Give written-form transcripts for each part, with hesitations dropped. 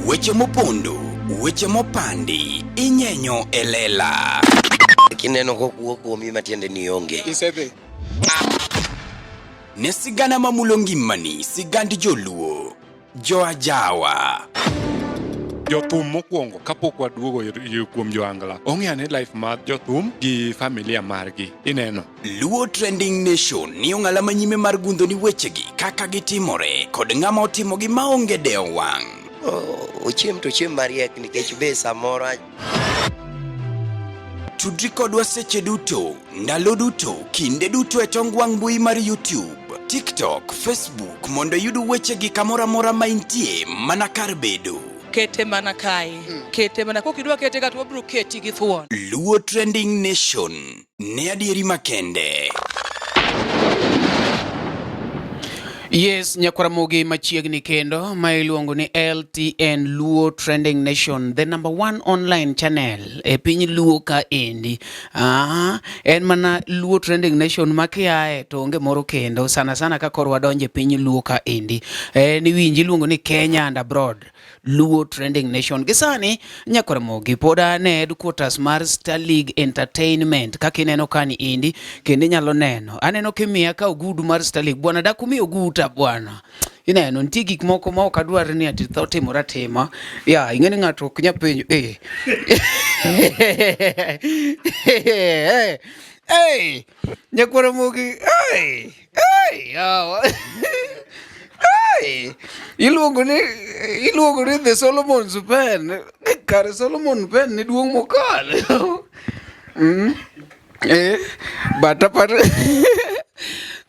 Weche mopondo, weche mopandi, inyenyo e lela. Kineno kokuo kuomi matiende ni onge. Isedhi. Ne sigana mamulo ngimani, sigand joluo, joajawa. Jothum mokwongo kapok waduogo kuom joangla ong'e ane life mar jothum gi familia margi ineno. Luo Trending Nation ni ong'ala manyime mar gundho ni wechegi kaka gitimore kod ng'ama otimogi maonge dewo wang'. Ochiem to ochiem mariek nikech be samoro Tudri kodwa seche duto, ndalo duto, kinde duto e tong wang' mbui mar YouTube, TikTok, Facebook mondo iyud wechegi kamoro amora ma intie mana kar bedo. Kete mana kae. Kete mana kokidwa kete ka to wabiro keti gi thuon. Luo Trending Nation ne adieri makende. Yes, nyakwaramogi machiegni kendo ma iluongo ni LTN Luo Trending Nation, the number one online channel e piny Luo ka endi. Ah, en mana Luo Trending Nation ma kiae to onge moro kendo, sana sana ka koro wadonjo e piny Luo ka endi. En iwinji iluongo ni Kenya and abroad. Luo Trending Nation. Gi sani nyakwaramogi pod an e headquarters mar Star League Entertainment kaka ineno kani indi kendo inyalo neno. Aneno kimiya ka ogudu mar Star League. Bwana dak umiyo oguta bwana. Ineno nitie gik moko ma ok adwar ni ati tho timore atima. Ya, ing'e ni ng'ato ok nyal penjo eh. Hey, hey, nyakwaramogi, hey. Hey, yawa. Hey, iluongo ni iluongo ni the Solomon's pen. Kare Solomon pen ni duong' mokalo. Mm. Eh, but apar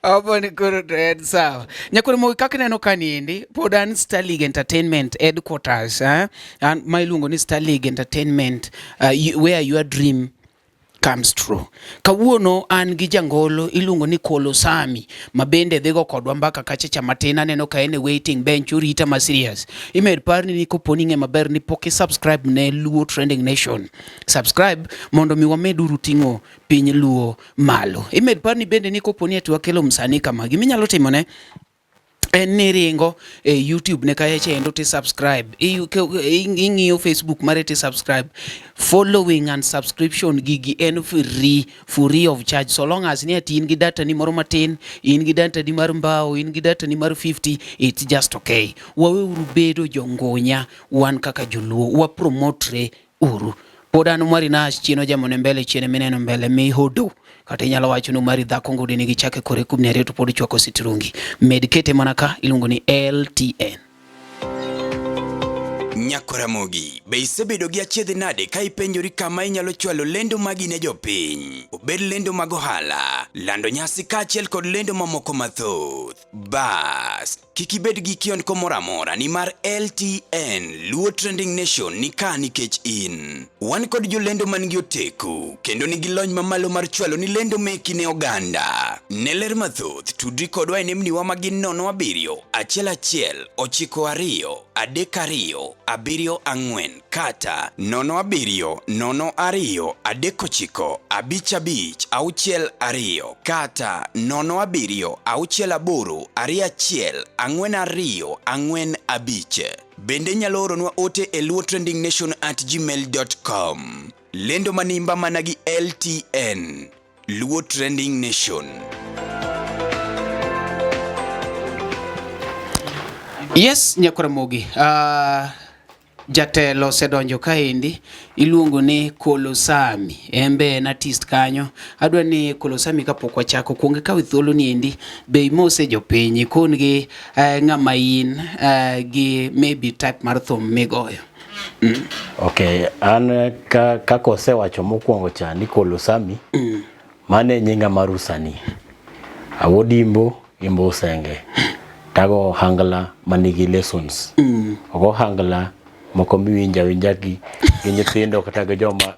Apo ni koro to en sawa. Nyakwar Mogi kaka ineno ka niendi pod an Star League Entertainment headquarters, eh? An ma iluongo ni Star League Entertainment where your dream comes true. Kawuono an gi jangolo iluongo ni Kolosami ma bende dhigo kodwa mbaka kacha cha matin aneno ka en e waiting bench orita ma serious. Imed parni ni koponi ing'e maber ni pok i subscribe ne Luo Trending Nation. Subscribe mondo mi wamed uru ting'o piny Luo malo. Imed parni bende ni koponi ati wakelo msanii kama giminyalo timone en ni ringo e YouTube ne kacha endo ti subscribe, ing'iyo Facebook mare ti subscribe. Following and subscription gigi en free, free of charge so long as ni ati in gi data ni moro matin, in gi data ni mar mbao, in gi data ni mar 50, it's just okay. Waweuru bedo jongunya wan kaka joluo, wa promote uru. Pod an Umari Nash chien ojamone mbele chien mineno mbele mi hodo kata inyalo wacho ni Umari dhako ngudi nigi chake kore kubni ariyo to pod chwako sitrungi. Med kete mana ka iluongo ni LTN. Nyakoramogi, be isebedo gi achiedh nade ka ipenjori kama inyalo chwalo lendo magi ne jopiny? Obed lendo mag ohala, lando nyasi kaachiel kod lendo mamoko mathoth. Bas, Kik ibed gi kiondko moro amora nimar LTN Luo Trending Nation ni ka nikech in. Wan kod jolendo man gi oteku kendo nigi lony mamalo mar chwalo ni lendo meki ne oganda. Ne ler mathoth, tudri kodwa e nembniwa ma gin 0 7 1 1 9 2 3 2 7 4 kata 0 7 0 2 3 9 5 5 6 2 kata 0 7 6 8 2 1 4 2 4 5. Bende inyalo oronwa ote e luotrendingnation@gmail.com. Lendo manimba mana gi LTN. Luo Trending Nation. Yes, Nyakwaramogi. Jatelo osedonjo kaendi iluongo ni Kolosami, en be en artist kanyo. Adwa ni Kolosami kapok wachako kuong ikaw thuolo ni endi be imose jopiny ikon gi eh, ng'ama in eh, gi maybe type mar thum migoyo. Okay, an ka, kaka osewacho mokwongo cha ni Kolosami mano e nyinga mar usani. Awuod Imbo, Imbo Usenge. Tago ohangla manigi lessons. Ok ohangla moko miwinjo awinja gi, gi nyithindo kata gi joma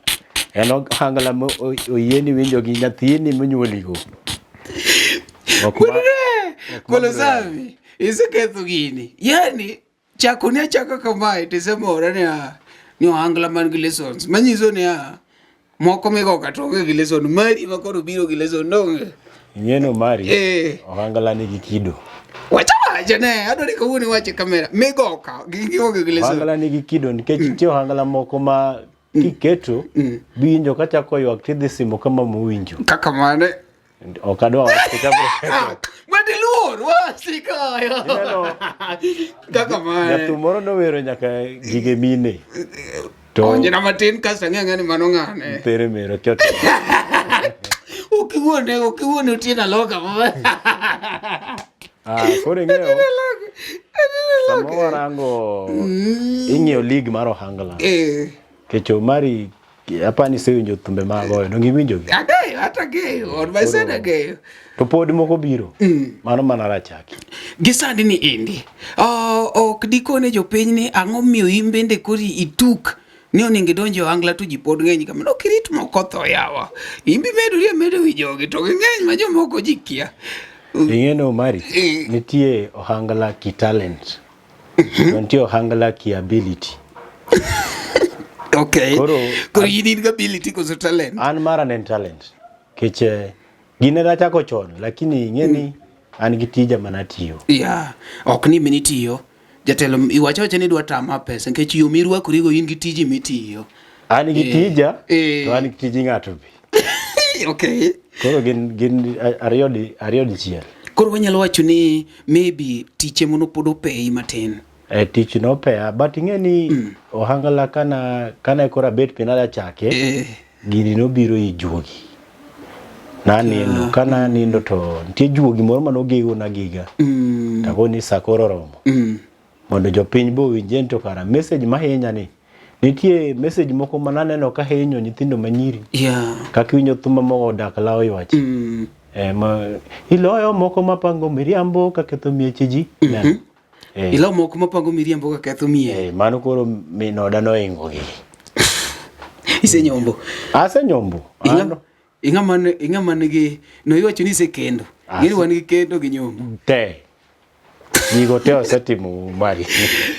en ohangla ma oyieni winjo gi nyathini monyuoligo. Ok ma- Kolosami, iseketho gini. Yani chako ni achaka kamae tisemora ni ah, ni ohangla man gi lessons manyiso ni ah, moko migo kata onge gi lesson mari ma koro biro gi lesson donge Ing'eno mari Eh. ohangla nigi kido. wacha. Wache ne, adwa ni kawuono iwache kamera. Migoka, gi gionge gi lesson. Ohangla nigi kido nikech nitie ohangla moko ma kiketo biwinjo ka chako ywak tidhi simo kama mowinjo. Kaka mane? Ok adwa wacho nikech abiro Ah, Wadi luor, wasikayo. Ineno- Kaka mane? Jathum moro nowero nyaka gige mine. To Onyina matin kasto ang'e ang'e ni mano ng'ane. tere mero kioto. Ukiwuone, ukiwuone otieno aloka. Ah, koro ing'eyo sama warango ing'iyo league mar ohangla. Eh, Kech Omari apani isewinjo thumbe ma agoyo, donge iwinjogi? ageyo, hata ageyo, on my side ageyo. To pod moko biro. Mano mana rachaki. Gi sani ni endi, oh, ok dikone jopiny ni ang'o miyo in bende kori ituk ni onego idonj e ohangla to ji pod ng'eny kamano. Ok irit moko tho yawa. In bi medori ameda wi jogi to ging'eny ma jomoko ji kia. Ing'e ni Omari, Eh. nitie ohangla ki talent. To nitie ohangla ki ability. Okay. Koro- Koro in in gi ability koso talent? An mara ne en talent. Kech eh, gine nachako chon, lakini ing'e ni an gi tija manatiyo. Yeah. Ok ni minitiyo. Jatelo iwacho awacha ni idwa tama pesa nikech yo mirwakorigo in gi tiji mitiyo. An gi tija, Eh. to an gi tij ng'ato be. Okay. Koro gin gin ariyo di ariyo dichiel. Koro wanyalo wacho ni maybe tich ema pod opeyi matin. E, tich nopeya but ing'e ni ohangla kana kana koro abet piny nadwa chake Eh. gini nobiro i juogi nanindo kana nindo to nitie juogi moro manogegona giga tagoni sa koro oromo mondo jopiny be owinj ni to kara message mahinya ni nitie message moko mananeno ka hinyo nyithindo manyiri Yeah. kaka iwinjo thumba moko odak lawo ywach Eh, ma, iloyo moko mapango miriambo kaketho mieche ji mm eh, Ilo moko mapango miriambo ka ketho mier. eh, mano koro min oda noingo gi Isenyombo. asenyombo Ing'a An- ing'ama ne- ing'ama nigi no iwacho ni isekendo. Ah, Ng'eni wan gi kendo gi nyombo. te gigo te osetimo mari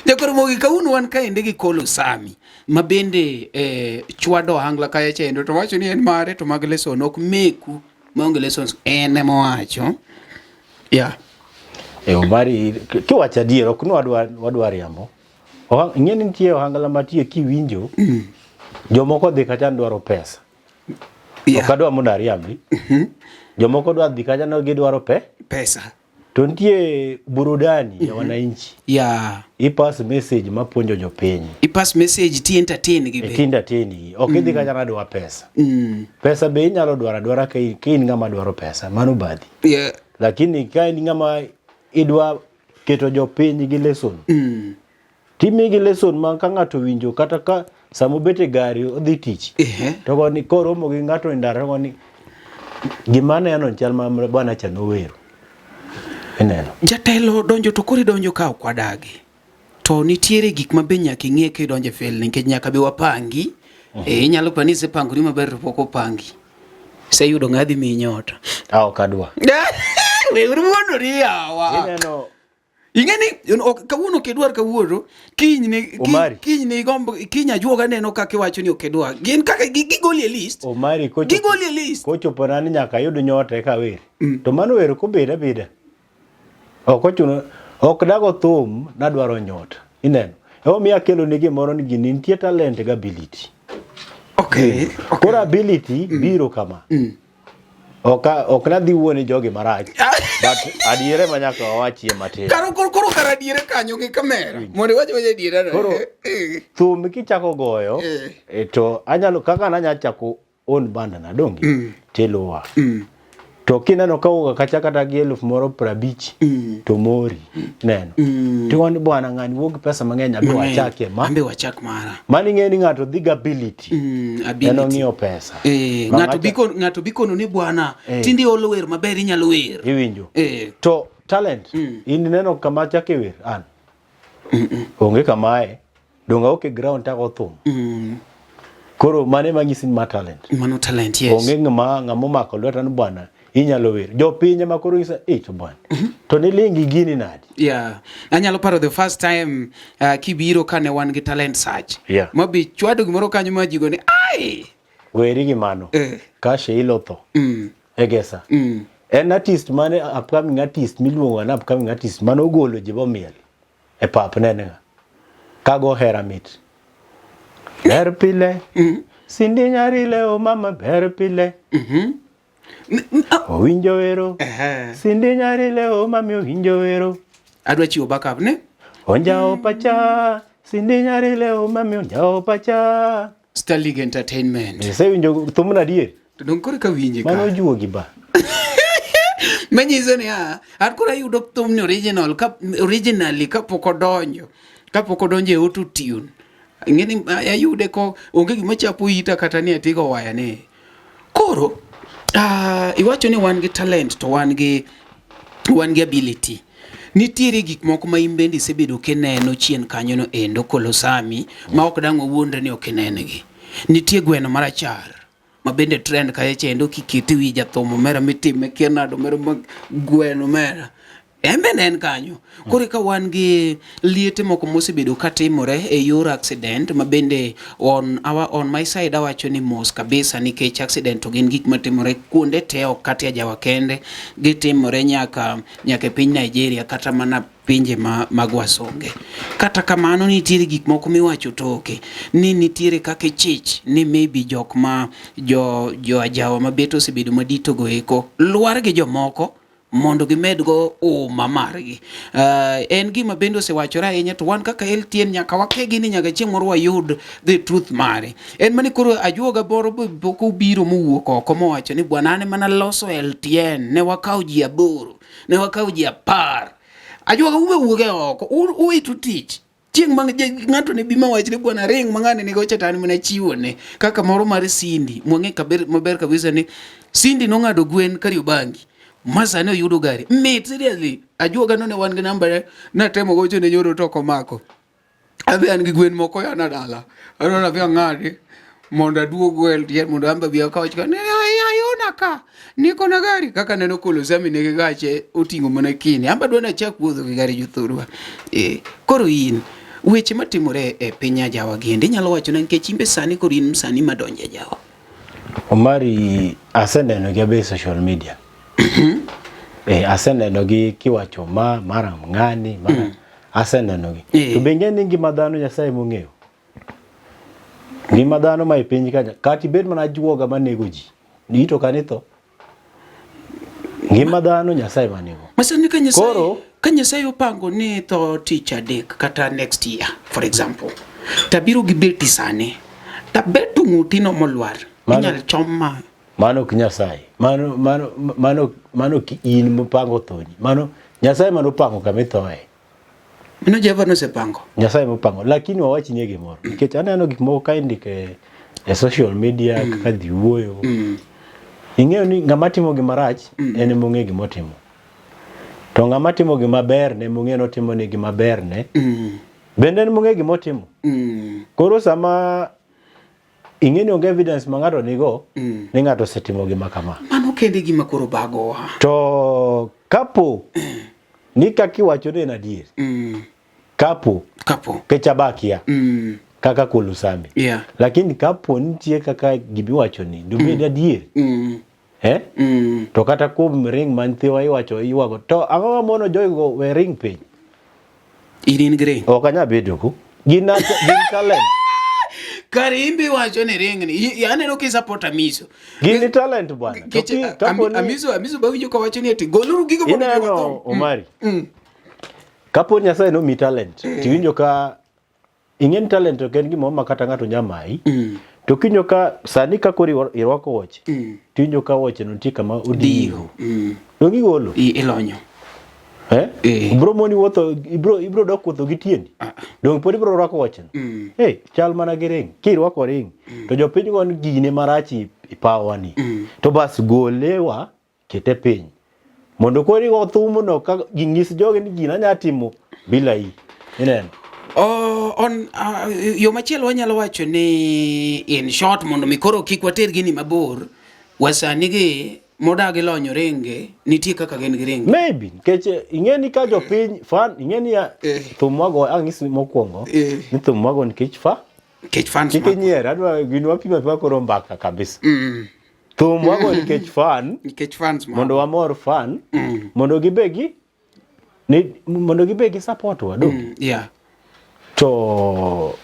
Jakoro mogi kawuono wan kaende gi Kolo Sami ma bende eh, chwado ohangla kaya chendo to wacho ni en mare to mag lesson ok meku maonge lessons en ema owacho. Yeah. e Omari kiwacho adier ok ni wadwa wadwa riambo Ing'e ni nitie ohangla matie kiwinjo jomoko dhi kacha ni dwaro pesa Yeah. ok adwa mondo ariambi jomoko dwa dhi kacha ni gidwaro pe Pesa. to nitie burudani ya wananchi Yeah. ipass message mapuonjo jopiny Ipass message ti entertain gi e be. kind ateni ok idhi kacha nadwa pesa pesa be inyalo dwaro adwara ka in ka in ng'ama dwaro pesa mano badhi Yeah. lakini ka in ng'ama idwa keto jopiny gi lesson timigi lesson ma ka ng'ato winjo kata ka sama obet e gari odhi tich Ehe. to goni koromo gi ng'ato e ndara to goni gima aneno chal ma bwana cha nowero ineno Jatelo donjo to koro idonjo ka ok wadagi. To nitiere gik ma be nyaka ing'e kidonjo e field nikech nyaka be wapangi. Eh, inyalo paro ni isepangori maber to pok opangi. Iseyudo ng'a dhi miyi nyota. ah ok adwa Weuru wuondori yawa. ineno Ing'e ni ok- kawuono ok idwar kawuono, kiny ni kiny, Omari. kiny ni igombo kiny ajuoga neno kaka iwacho ni ok idwar. Gin kaka gigoli e list. Omari kochopo Gigoli e list. kochopo na ni nyaka ayud nyota eka awer to mano wer kobed abeda ok ochuno ok dago thum nadwaro nyota ineno emomiyo akelo ni gimoro ni gini nitie talent gi ability Okay. koro ability biro kama ok ok nadhi wuo ni jogi marach but adiere ma nyaka wawachie matin Karo koro koro kar adiere kanyo gi kamera. Mondo iwach wach adiera no. Koro- Eh, thum kichako goyo Eh. eh, to anyalo kaka nanya chako own band na donge tiluwa to kineno ka wuok kacha kata gi eluf moro 50 to mori neno tiwacho ni bwana ng'ani wuok gi pesa mang'eny abi wachakie ma Ambe wachak mara. mano ing'e ni ng'ato dhi gi ability en Ability. ong'iyo pesa Eh, Ma ng'ato ng'ato- biko ng'ato bikono ni bwana Eh. tinde olo wer maber inyalo wer. iwinjo Eh. to talent in ineno kama achake wer an onge kamae donge aok e ground tago thum koro mano ema nyisi ni ma talent Mano talent yes. onge ng'ama ng'ama omako lweta ni bwana inyalo wer jopiny ema koro nyisa eh to bwana to niling gi gini nadi Yeah. Anyalo paro the first time kibiro kane wan gi talent search. Yeah. Mabi chwado gimoro kanyo ma ji go ni ai. weri gi mano Eh. ka Sheila otho Egesa En artist mane upcoming artist miluongo ni upcoming artist mane ogolo ji bomiel e pap ne en ng'a? Kago hera mit. Ber pile. Cindy nyarile o mama ber pile. Owinjo wero. Cindy nyarile o mami owinjo wero. Adwa chiwo backup ne. Onjao pacha. Cindy nyarile o mami onjao pacha. Star League Entertainment. Isewinjo thumno adier? To dong koro ka winje ka. Mano ojuogi ba. Manyiso ni a an koro ayudo thumni original ka originally kapok odonjo kapok odonjo e auto tune. Ing'eni ayude ko onge gima chapo ita kata ni atigo waya ni. Koro iwacho ni wan gi talent to wan gi wan gi ability. Nitiere gik moko ma in bende isebedo kineno chien kanyo no endo Kolosami ma ok dang' wawuondre ni ok inengi. Nitie gweno marachar ma bende trend kacha chendo kikete wi jathum omera mitime kia nade omera ma gweno omera. En bende en kanyo. Koro ka wan gi liete moko mosebedo katimore e yor accident ma bende on, our, on my side awacho ni mos kabisa nikech accident to gin gik matimore kuonde te ok kata e ajawa kende gitimore nyaka nyaka e piny Nigeria kata mana pinje ma, mag wasunge. Kata kamano nitiere gik moko miwacho toke ni nitiere kaka ichich ni maybe jok ma jo, jo ajawa mabet osebedo madito go eko lwar gi jomoko mondo gimed go uma margi. Uh, en gima bende osewachore ahinya to wan kaka LTN nyaka wake gini nyaka chieng' moro wayud the truth mare. En mani koro ajuoga moro pok obiro mowuok oko mowacho ni bwana an mana loso LTN ne wakawo ji aboro ne wakawo ji apar. Ajuoga uwe wuog e oko uwitu tich. Chieng' ma ng'ato ne bi mawach ni bwana ring ma ng'ani nigo cha to an mana chiwone. Kaka moro mar Cindy, mwang'e kaber maber kabisa ni Cindy nong'ado gwen Kariobangi. Ma sani oyudo gari. Mit seriously. Ajuoga no ne wan gi namba ne natemo gocho ne nyoro to ok omako. Adhi an gi gwen moko yana dala. Adwa nadhi ang'adi mondo aduog e LTN mondo an be abi akaw ka ne ayona ka niko na gari kaka neno Kolosami nigi gache oting'o mana kini an be adwa nachak wuotho gi gari jothurwa eh koro in weche matimore e piny ajawa gi endi inyalo wachona nikech in be sani koro in sani madonjo e ajawa Omari aseneno gi abe e social media. Eh, aseneno gi kiwacho ma mara ng'ani mara aseneno gi. Eh. To be ing'e ni ngima dhano Nyasaye mong'eyo. Ngima dhano ma e piny ka kata ibed mana ajuoga manego ji, ito ka nitho. Ngima dhano Nyasaye manigo. Masani ka Nyasaye Koro- ka Nyasaye opango ni tho tich adek kata next year for example tabiro gi beti sani tabeto ng'uti no molwar Mano- inyal chom ma Mano ok Nyasaye. Mano mano mano mano ok in mopango thoni. Mano Nyasaye mano opango kama ithoe. Mano Jehova nosepango. Nyasaye mopango. Lakini wawachnie gimoro. Nikech aneno gik moko ka indiko e, e social media kaka dhi wuoyo. Ing'eyo ni ng'ama timo gima rach en ema ong'e gima otimo. To ng'ama timo gima ber ne ema ong'e ni otimo ni gima ber ne. Bende en ema ong'e gima otimo. Koro sama ing'e ni onge evidence ma ng'ato nigo ni ng'ato osetimo gima kama. Mano kende gima koro bagowa. To kapo ni kaka iwacho ni en adier. Kapo. Kapo. Kecha bakia. Kaka Kolusami. Yeah. Lakini kapo nitie kaka gimiwacho ni dobed adier. Eh? To kata kuom ring ma nyithiwa iwacho iywago to ang'o ma mono jogo we ring piny? In in gi ring. Ok anyal bedo ku. Gin gin talent. Kare in be iwacho ni ring ni. Aneno ki support Amiso. Gin ni talent bwana. To ki kapo ni Amiso Amiso ba winjo kawacho ni ati goluru gigo mondo ineno jogo tho. Omari. Kapo ni Nyasaye nomiyi talent, tiwinjo ka ing'e ni talent ok en gimoro ma kata ng'ato nya mayi. To kiwinjo ka sani ka koro irwako wuoche, tiwinjo ka wuoche no nitie kama odiyo. Donge igolo? Ilonyo. Eh? Ibro moni wuotho, ibro ibro dok wuotho gi tiendi. Donge pod ibro rwako wuoche no? Eh, chal mana gi ring. Kirwako ring, to jopiny go ni gine marach ipawa ni. To bas golewa kete piny. Mondo koro igo thumno ka ging'is jogi ni gina anya timo bila i. Ineno? Oh, on yo machielo wanyalo wacho ni in short mondo mi koro kik water gini mabor wasani gi modagi lonyo ringe nitie kaka gin gi ringe Maybe nikech ing'e ni ka jopiny fan ing'e ni ya thum wago ang'isi mokwongo ni thum wago nikech fa nikech fans kik inyier adwa gin wapima apima koro mbaka kabisa. Thum wago nikech fan. Nikech fans ma. Mondo wamor fan. Mondo gibe gi ni mondo gibe gi support wa do. Yeah. To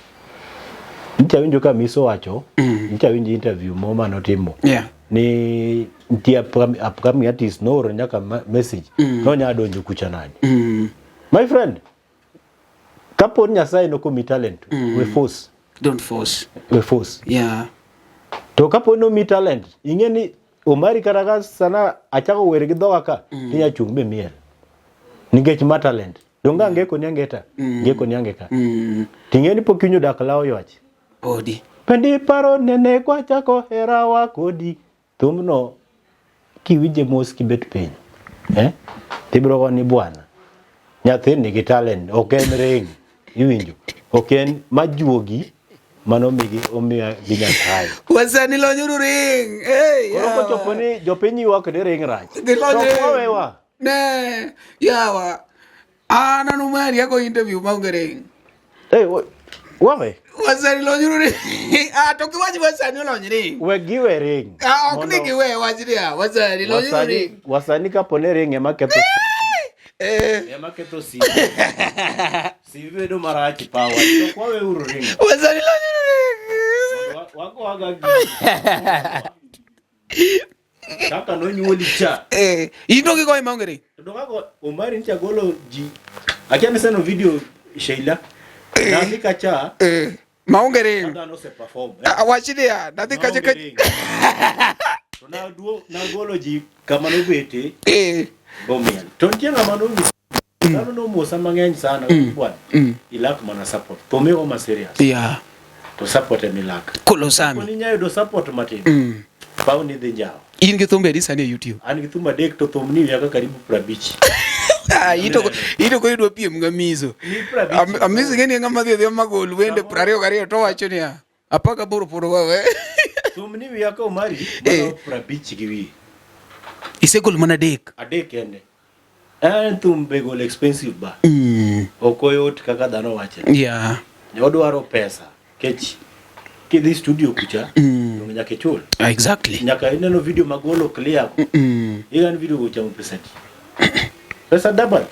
nyicha winjo ka Miso wacho, nyicha winjo interview mo manotimo. Yeah. Ni nitie upcoming artist nooro nyaka message. Nonya donjo kucha nade. My friend, kapo ni Nyasaye nokomi talent, we force. Don't force. We force. Yeah. To kapo ni omi talent, ing'e ni Omari kata ka sana achako wer gi dhoga ka, tinya chung' be miel. Nikech ma talent. Donge angeko ni angeta, ngeko ni angeka. Ting'e ni pok iwinjo dak lawo ywach. Podi. Pendi paro nene kwachako herawa kodi. Thumno kiwinje mos kibet piny. Eh? Tibiro go ni bwana. Nyathini nigi talent, ok en ring. Iwinjo? Ok en majuogi mano migi omiya gi Nyasaye. Wasani lonyuru ring. Hey, Koro kochopo ni jopiny ywak ni ring rach. Gilony To ring. wawewa. Ne, yawa. An an Omari ago interview maonge ring. Hey, wawe. Wasani lonyuru ring. Ah, to kiwach wasani olony ring. We giwe ring. Ah, ok ni giwe wach niya, wasani lonyuru ring. Wasani kapo ni ring ema ketho Eh. ema ketho CV. CV bedo marach pawa. To kwawe uru ring. Wasani lonyuru ring. Wago waga gi. Kaka nonyuoli cha. Eh, in to gigoye maonge ring. To dokago Omari ncha golo ji. Akia niseno video Sheila. Nadhi kacha. Eh, maonge ring. Dhano ose perform. Ah, wach niya, nadhi kacha Maonge ring. To naduo nagolo ji kama nobete. Eh. Bomiel. To nitie ng'ama nonyisa. Dhano nomosa mang'eny sana. Bwana. Ilak mana support. Thum igo ma serious. Yeah. To support ema ilak. Kolosami. Koni inya yudo support matin. Paw ni dhi njawo. In gi thumbe adi sani e YouTube? An gi thum adek to thum ni wiya ka karibu 50. Ah, ito ko idwa piem gi Amiso. Ni 50. Amiso ing'e ni ng'ama dhi adhiya magol wende 22 to wacho niya, 18 pod wawe. Thum ni wiya ka Omari mano 50 gi wiye. Isegolo mana adek. Adek kende. En thum be golo expensive ba. Ok oyot kaka dhano wache. Yeah. Odwaro pesa. Kech kidhi studio kucha, donge nyaka ichul. Exactly. Nyaka ineno video magolo clear. Igan video go chamo pesa di. Pesa double.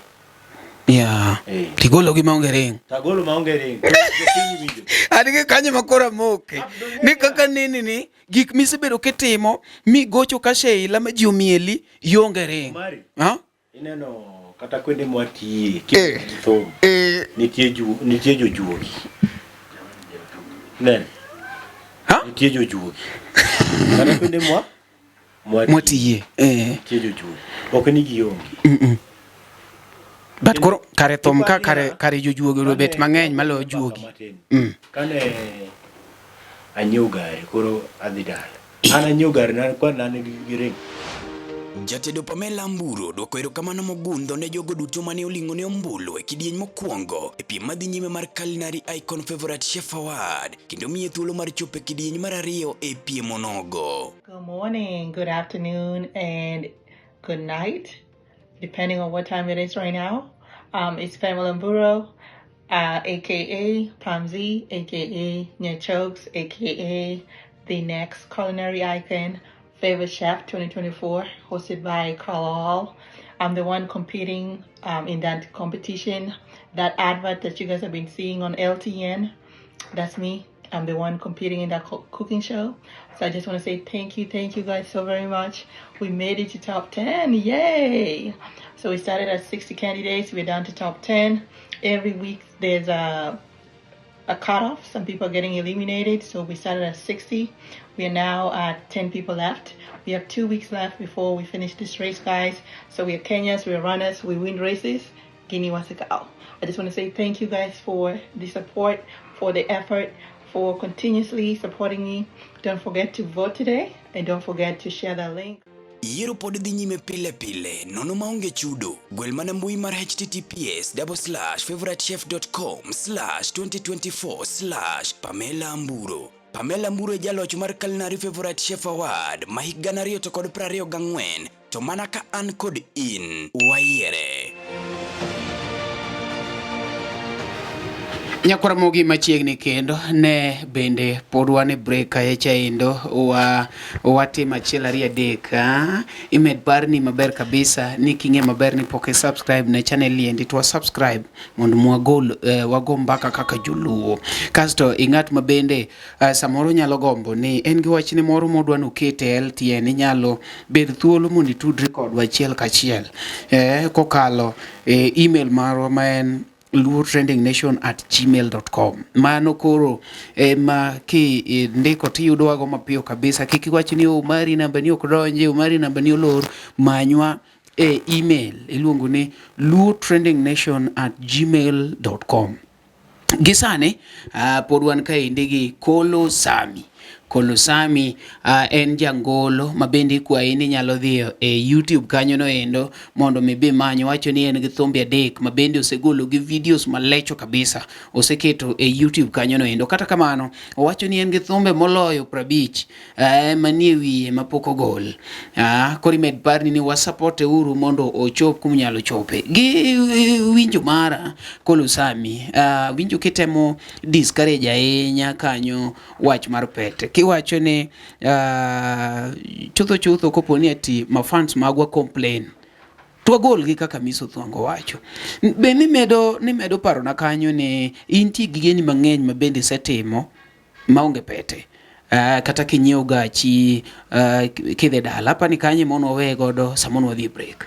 Yeah. Eh. Tigolo gi maonge ring. Tagolo maonge ring. Jopiny winjo. An gi kanyo ma koro amoke. Ni kaka nini ni gik misebedo kitimo migocho ka Sheila ma ji omieli ionge ring. Omari. Ha? Ineno kata kwende mwatiye thum nitie ju nitie jojuogi. Neno. Ha? Nitie jojuogi. Kata kwende mwa Mwatiye. Eh. Nitie jojuogi. Ok ni gionge. But koro kare thum ka kare kare jojuogi obet mang'eny maloyo juogi. Kane anyiewo gari koro adhi dala. An anyiewo gari na kwa nane gi ring. Jatedo Pamela Mburo dwoko erokamano mogundho ne jogo duto mane oling'one ombulu e kidieny mokwongo e piem madhi nyime mar Culinary Icon Favorite Chef Award kendo miye thuolo mar chopo e kidieny mar ariyo e piem onogo. Good morning, good afternoon, and good night, depending on what time it is right now. It's Pamela Mburo, aka Pamzi, aka Nyachokes, aka the next culinary icon, Favorite Chef 2024, hosted by Carla Hall. I'm the one competing in that competition, that advert that you guys have been seeing on LTN. That's me. I'm the one competing in that cooking show. So I just want to say thank you guys so very much. We made it to top 10, yay! So we started at 60 candidates, we're down to top 10. Every week there's a cutoff, some people are getting eliminated. So we started at 60, we are now at 10 people left. We have 2 weeks left before we finish this race, guys. So we are Kenyans, we are runners, we win races. Guinea Wasakao. I just want to say thank you guys for the support, for the effort, for continuously supporting me. Don't forget to vote today and don't forget to share the link. Yiero pod dhi nyime pile pile, nono maonge chudo. Gwel mana mbui mar https://favoritechef.com/2024/ Pamela Mburo. Pamela Mburo e jaloch mar Culinary Favorite Chef Award ma hik 2024 to mana ka an kod in wayiere. Nyakwar Ramogi machiegni kendo ne bende pod wan e break kaecha endo wa watim achiel ariyo adek ah. Imed parni maber kabisa ni king'e maber ni pok i subscribe ne channel liendi to wa subscribe mondo mwagol eh, wago mbaka kaka joluo. Kasto ing'at ma bende eh, samoro nyalo gombo ni en gi wachne moro modwa noket e LTN inyalo bed thuolo mondo itudri kodwa achiel kachiel eh, kokalo e email marwa ma en luotrendingnation@gmail.com. Mano koro ema kindiko tiyudowago mapiyo kabisa. Kik iwach ni Omari namba ni ok donji, Omari namba ni olor. Manywa e email iluongo ni luotrendingnation@gmail.com. Gi sani pod wan kaendi gi Kolo Sami. Kolo Sami en jangolo ma bende ikwayi ni inyalo dhi e YouTube kanyo no endo mondo mi bi many. Owacho ni en gi thumbe adek ma bende osegolo gi videos malecho kabisa oseketo e YouTube kanyo no endo. Kata kamano owacho ni en gi thumbe moloyo 50 manie wiye mapok ogol. Koro imed parni ni wasapote uru mondo ochop kuma onyalo chope. Gi winjo mara Kolo Sami, winjo kitemo discourage ahinya kanyo wach mar pete kiwacho ni chutho chutho kopo ni ati mafans magwa complain to wagolgi kaka Miso Thwango wacho. Be nimedo nimedo parona kanyo ni intie gi gigeni mang'eny ma bende isetimo maonge pete. Kata kinyiewo gachi kidhi dala apani kanyo ema nwawe godo sama nwadhi e break.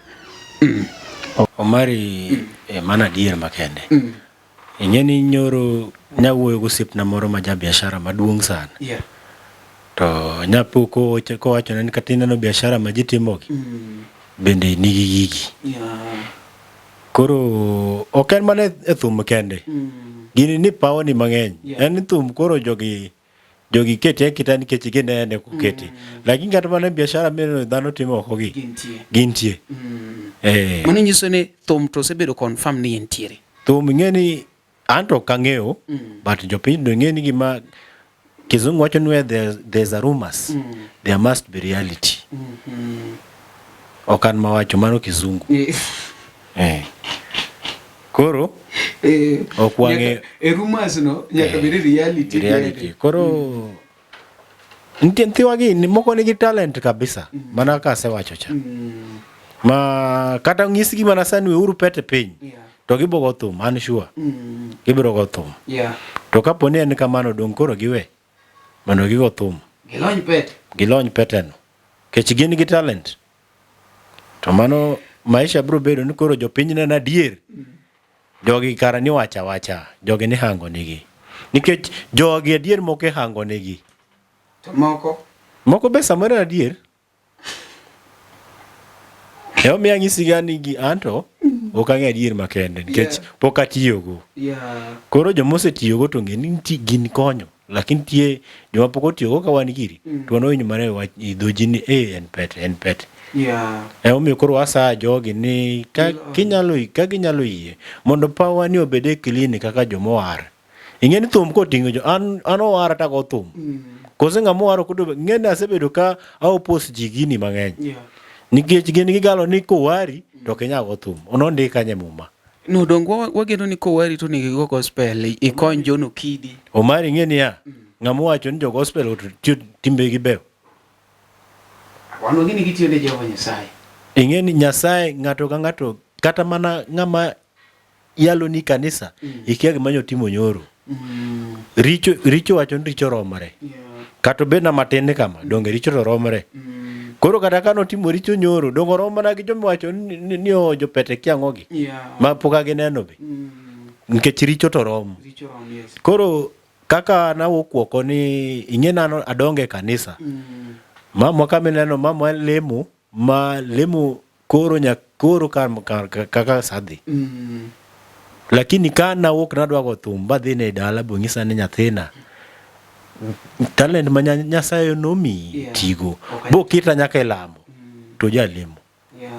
Omari mano adier makende. Ing'e ni nyoro nyawuoyo gosiepna moro ma ja biashara maduong' sana. Yeah. To nyapo kowachona ni kata ineno biashara ma ji timogi bende nigi gigi. Yeah. Koro ok en mana e thum kende. Gini ni pawo ni mang'eny. Yeah. En ni thum koro jogi jogi kete aketa nikech ginene kokete. Lakini kata mana e biashara mineno dhano timo oko gi Gintie. gintie. Eh. Mano nyiso ni thum to osebedo confirm ni entiere. Thum ing'e ni anto ok ang'eyo but jopiny to ing'e ni gima kizungu wacho ni where there's a rumors there must be reality. Ok an mawacho mano kizungu. Eh. Koro ok wang'eyo E rumors no nyaka bed reality. reality. Koro nitie nyithiwa gi ni moko nigi talent kabisa mana kaka asewacho cha. Ma kata nyisgi mana sani weuru pete piny Yeah. to gibo go thum an sure. Gibiro go thum. Yeah. To kapo ni en kamano dong' koro giwe mondo gigo thum. Gilony pete. Gilony peteno. Kech gin gi talent. To mano maisha biro bedo ni koro jopiny neno adier. Jogi kara ni wacha wacha, jogi ni hango nigi. Nikech jogi adier moko ihango nigi. To moko Moko be samoro en adier. Emomiyo anyisi ga ni gi anto ok ang'e adier makende nikech Yeah. pok atiyogo. Yeah. Koro joma osetiyogo to ng'e ni nitie gin konyo. Lakini nitie joma pok otiyogo ka wan giri to wan wawinjo mana e wach e dho ji ni eh en pete en pete. Yeah. Emomiyo koro wasaya jogi ni ka kinyalo ka ginyalo yie mondo pawa ni obed e clean kaka joma owar. Ing'e ni thum koting'o jo an an owara tago thum. Kose ng'ama owar ok odo ng'e ni asebedo ka a oppose ji gini mang'eny. Yeah. Nikech gin gigalo ni kowari to ok inyal go thum. Onondik kanye e muma. No dong wageno ni kowari to onego igo gospel ikony John Okidi. Omari ing'e niya, ng'ama owacho ni jo gospel to tiyo timbegi beyo. Wan wageni gitiyo ne Jehova Nyasaye. Ing'e ni Nyasaye ng'ato ka ng'ato kata mana ng'ama yalo ni kanisa ikia gima nyotimo nyoro. Richo richo wacho ni richo romre. Yeah. Kata obed na matin kama, donge richo to romre. Koro kata ka notimo richo nyoro, donge orom mana gi joma wacho ni, ni, ni o jopete kia ang'ogi Yeah. ma pok gineno be. Nikech richo to rom. Richo rom, yes. Koro kaka nawuok oko ni ing'e nano adongo e kanisa. Mamwa kama ineno mamwa lemo ma lemo koro nya koro kaka sadhi. Lakini ka nawuok nadwa go thum badhi ne dala bonyisa ni nyathina talent ma Nyasaye nomiyi Yeah. tigo Okay. bokita nyaka e lamo to jalemo Yeah.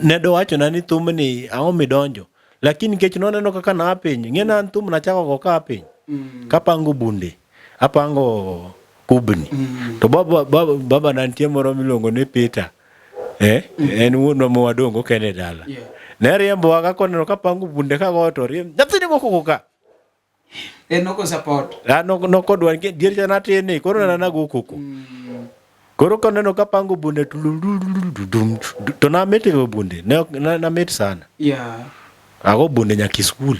ne dowachona ni thumni ang'o midonjo lakini nikech noneno kaka naa piny ng'e na an thum nachako go kaa piny kapango bunde apango kubni to baba, baba, baba na nitie moro miluongo ni Peter eh? En wuonwa ma wadongo kende e dala Yeah. ne riembowa ka koneno kapango bunde kagoyo to riemb nyathini. go koko ka. En noko support. Ah, nokodwa nikech dier cha natin ni koro nena nago koko. Koro koneno kapango bunde tululululudum, to namit e go bunde ne ok namit sana. Ago bunde nyaka e skul.